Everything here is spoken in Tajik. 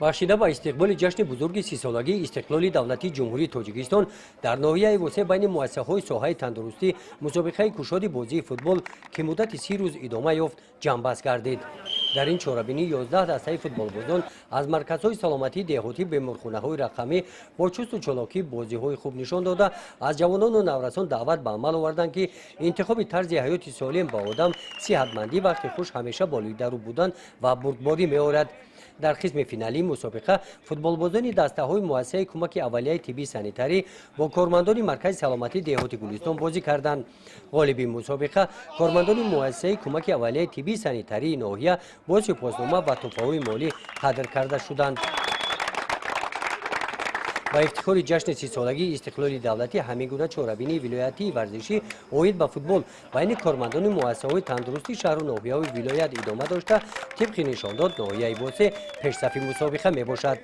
Бахшида ба истиқболи ҷашни бузурги 30-солагии истиқлоли давлатии Ҷумҳурии Тоҷикистон дар ноҳияи Восеъ байни муассисаҳои соҳаи тандурустӣ мусобиқаи кушоди бозии футбол, ки муддати 30 рӯз идома ёфт, ҷамъбаст гардид. Дар ин чорабинӣ 11 дастаи футболбозон аз марказҳои саломатии деҳотӣ, беморхонаҳои рақамӣ бо чусту чолокӣ бозиҳои хуб нишон дода, аз ҷавонону наврасон даъват ба амал оварданд, ки интихоби тарзи ҳаёти солим ба одам сиҳатмандӣ, вақти хуш, ҳамеша болидарӯ будан ва бурдборӣ меорад. Дар қисми финалии мусобиқа футболбозони дастаҳои муассисаи кӯмаки аввалияи тиббии санитарӣ бо кормандони маркази саломатии деҳоти Гулистон бозӣ карданд. Ғолиби мусобиқа, кормандони муассисаи кӯмаки аввалияи тиббии санитарии ноҳия, бо сипоснома ва тӯҳфаҳои молӣ қадр карда шуданд. Ба ифтихори ҷашни 30-солагии истиқлоли давлатӣ ҳамин гуна чорабинии вилоятии варзишӣ оид ба футбол байни кормандони муассисаҳои тандурустии шаҳру ноҳияҳои вилоят идома дошта, тибқи нишондод ноҳияи Восеъ пешсафи мусобиқа мебошад.